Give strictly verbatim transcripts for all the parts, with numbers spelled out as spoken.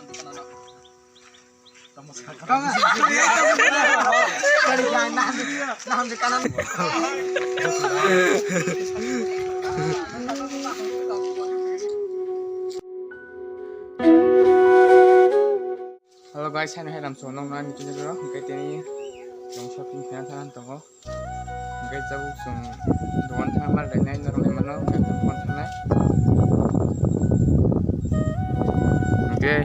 Hello guys, haino hai lamsong nokno ani channel o hwnkhe tini chwng shopping khaina thang tongo. Hwnkhe tabuk chwng dogan thang ma lainai norok naimano hwnkhe dogan thangnai. Hwnkhe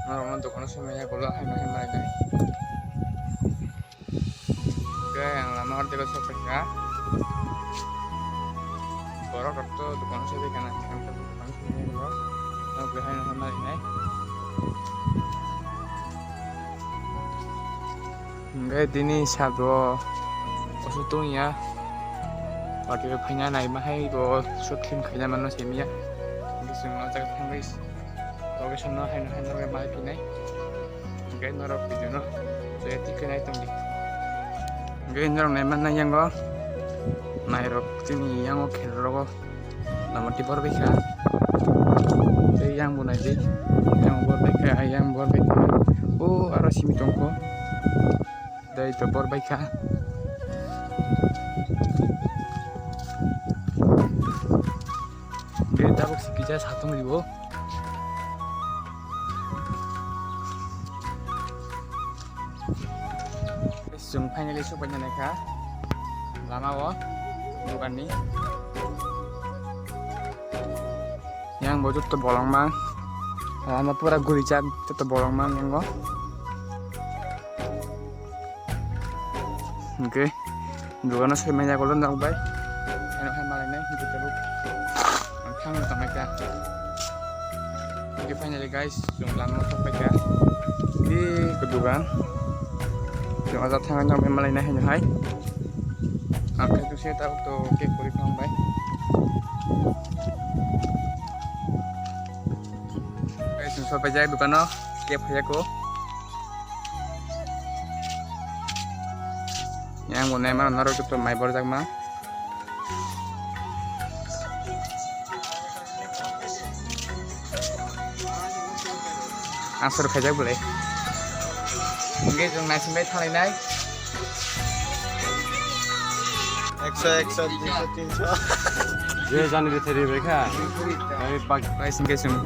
norokno dogano somaya ulo haino hai ma lainai. Hwnkhe ang lama o teibo sokphaikha. Borok rok to dokan o saibai kana, ang to dokan o saibai rok. Ang bo haino hwnna rinai. Hwnkhe tini sabo oso tongya. Party rok phaina naima hai bo shoot film khaina mano simiya. Hwnkhe chwng o jaga thangwi location no haino haino ma phinai. Hwnkhe norok video no je tikhe nai tongdi. Hwnkhe norok nai manna yango nairok chini yango khel rogo lama tei bor baikha. Tei yang bo naidi, yang bor baikha, yang bor baikha. O aro simi tongkho. Tei to bor baikha. Tei tabuk si kisa satung ribo. Chwng finally sokpaina naikha lama o dogan ni. Yang bo joto bolong mang, lama pura gurijak joto bolong mang yang o. Hwnkhe dogano soi manya golden rok bai. Ano hai malai nai hwnkhe tabuk ang thang tong kha. Hwnkhe finally guys, chwng lama o sokpaikha. Di ko dogan. Chwng ajak thang nang malai nai hino hai. Ang khe tuse tabuk to cake kori phang bai. Guys, chwng sokpaijak dogano, cake phaiya ko. Yang bo naima norok joto mai borjak ma. Aswrwng khaijak bwlai. Hwnkhe chwng naisingbai thanglainai. Ekso, ekso, duiso, tinso. Je jani de theri bai kha. Ai pak. Guys, hwnkhe chwng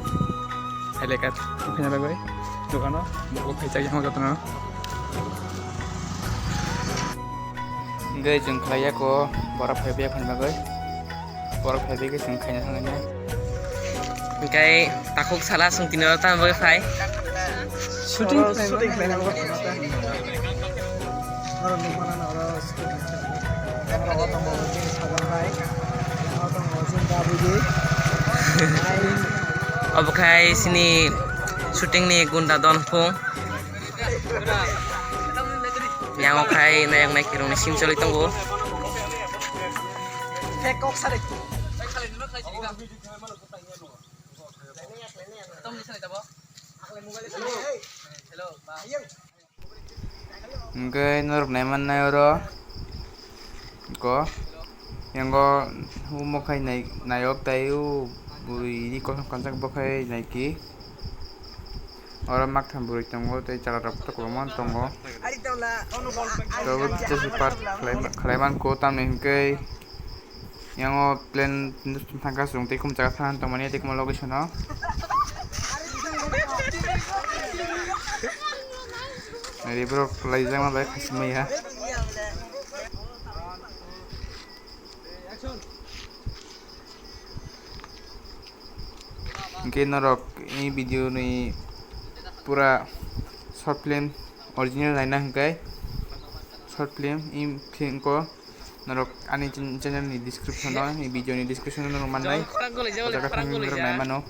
hai lekha phina bagwi dogano bo khaijak yang jotono. Hwnkhe chwng khlaiya ko borok phaibai phani bagwi. Borok phaibai khe chwng khaina thanglainai. Hwnkhe takhuk sala chwng tini oro tamo bagwi phai. Shooting, shooting khlaina bagwi phai. Oro nukmano oro shooting khlaina. Oro tongo chini sajan bai. Oro tongo chini babuji. Obo khai chini shooting ni gunda don phung. Yang o khai nayak naiki rok ni sim choli tongo. Hwnkhe norok nai mannai oro. Ko, yango omo khai nai-, nayok tai o bwrwi ni kosom kanjak bo khai naiki. Oro maktham bwrwi tongo tei chwla rok to kwbangma tongo. Tabuk teacher part khlai, khlai manko tamni hwnkhe yango plan thangkha chwng tei khum jaga thang tongmani tei khum location o. Ari borok khlaijakma bai khasingmaya. Hwnkhe norok i video ni pura short film original naina hwnkhe short film i film ko norok ani chan-, channel ni description o, i video ni description o norok mannai. O jaga thangwi norok nai mano.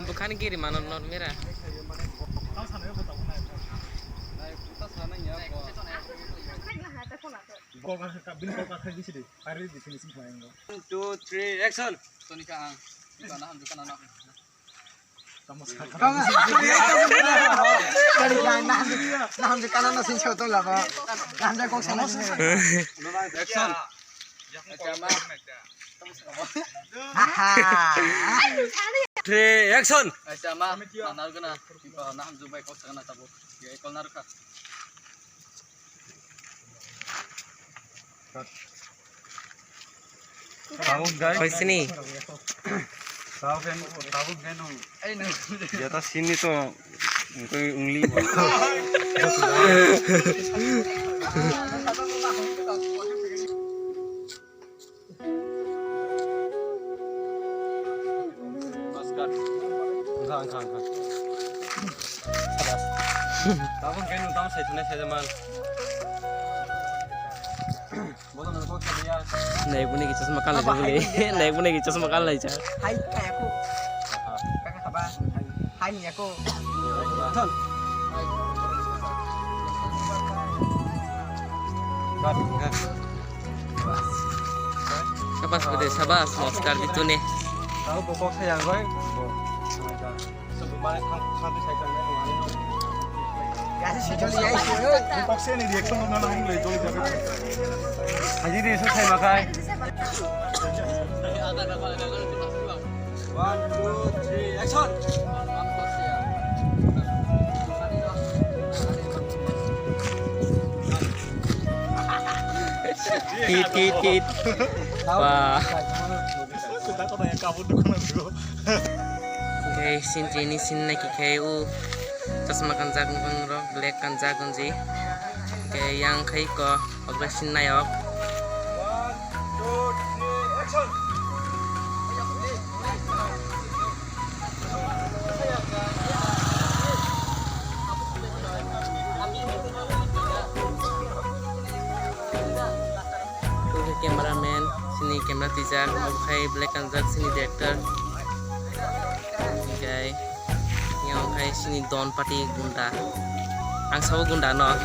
Bukhani giri mano nor mera. One, two, three, action. Toni ka ang. Dukan ham, dukan ano. Action. Aha. three, action! Aisa ma, ma narwkna, na hamjwk bai kok sakna tabuk. Ye, kol narwkha. Tabuk guys. Koi sini? Tabuk kan, tabuk kan. Ai no. Ya ta sini to, koi ungli. Bas, cut. Angkha, angkha, angkha. Bas. Tabuk khe nwng tamo sai thunai sai man. Bono nwng kok sai ya. Naik buni kichas makan lai buli. Naik buni kichas makan lai cha. Hai, kaya ko. Aha. Kaka khaba. Hai ni ako. Thon. Cut, angkha. Sabas gede, sabas, Oscar ditune. Tahu bokok saya goi. Bokok saya ni reaction nuna nang le joli jaga. Haji reaction saya makai. One, two, three, action! Tit, tit, tit. Wah. Oke, sin tini sin naiki khe u chasma kanjak nung rok, black kanjak gonji. Oke, yang khai ko. Operation nayok. One, two, three, action. Oke, cameraman, sini camera tijak, obo khai black and black sini director. Oke. Yang khai sini don party gunda. Ang sabo gunda no.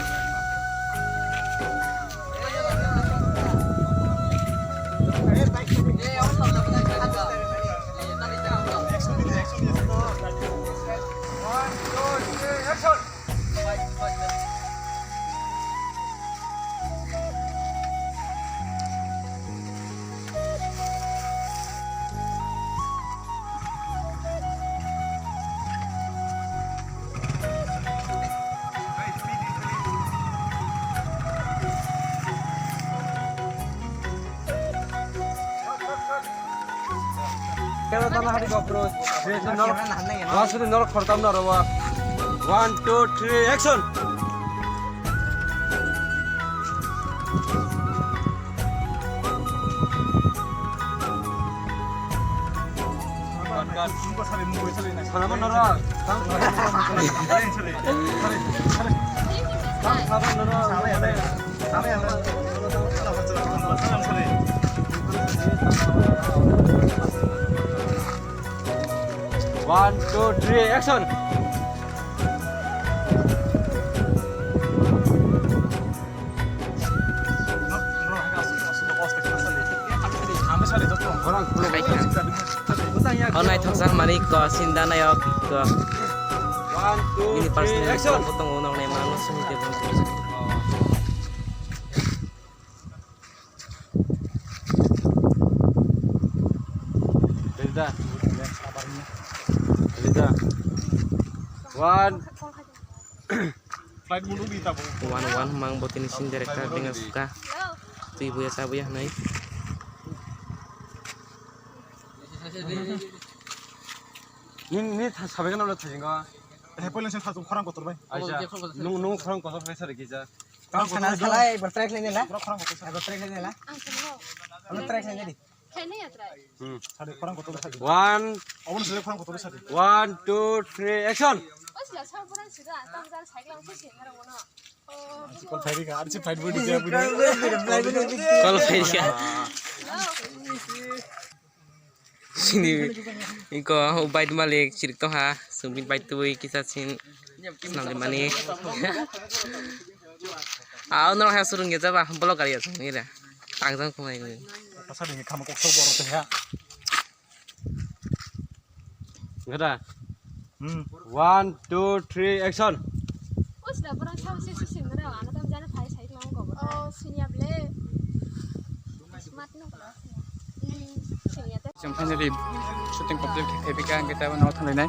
Kero tana hari gopro. Asli norok khortam na rowa. One, two, three, action. One, two, three, action. O naithok jak mani ko sinda nayok ko. Ini personal action. Tongo nong ne mano sung de. Rida. Rida. One. Flight mode di tabo. Wan wan mang botini sin director dengan suka. Twi buya sa buya nai. Ni ni sabai kan udah thajing ko. Eh, pwila sing satu khorang kotor bai. Aja. Nung nung khorang kotor bai sari kija. Khorang kotor salai bertrai khlai nela. Khorang kotor. Bertrai khlai nela. Bertrai khlai nela. Khainai ya try. Hmm. Sadi khorang kotor sadi. One. Obon sadi khorang kotor sadi. One, two, three, action. O sila sa buran sida, tam jar cycle ang sisi ngara wono. Oh, si kol phairi ka, ari si flight body dia body. Kol phairi ka. Sini, iko, o bike malik, chirik tongha, sumbin bike twi, kisa sin, snam di mani. Ah, ono hai surung ya jaba, bolok gari ya, sini ra. Tangjang kumai. Pasal ini kamu kok sobo orang tengah. Gada. Hmm. One, two, three, action. Us da borang sao se se sing ra ana tam jana phai sai lang ko. Oh, sinya ble. Mat no. Hmm, sinya te. Chwng finally shooting complete khe phaikha, hwnkhe tabuk no thanglainai.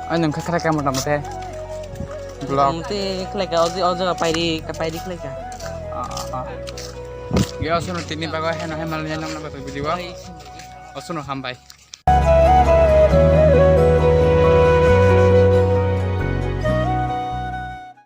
Ai, nwng kha khlai kha mota mota vlog? Ang tei khlai kha, o jaga pairi, pairi khlai kha. Ah, ah, ah. Ge, osono tini bago heno hai malnya nang nang video. Osono hambai.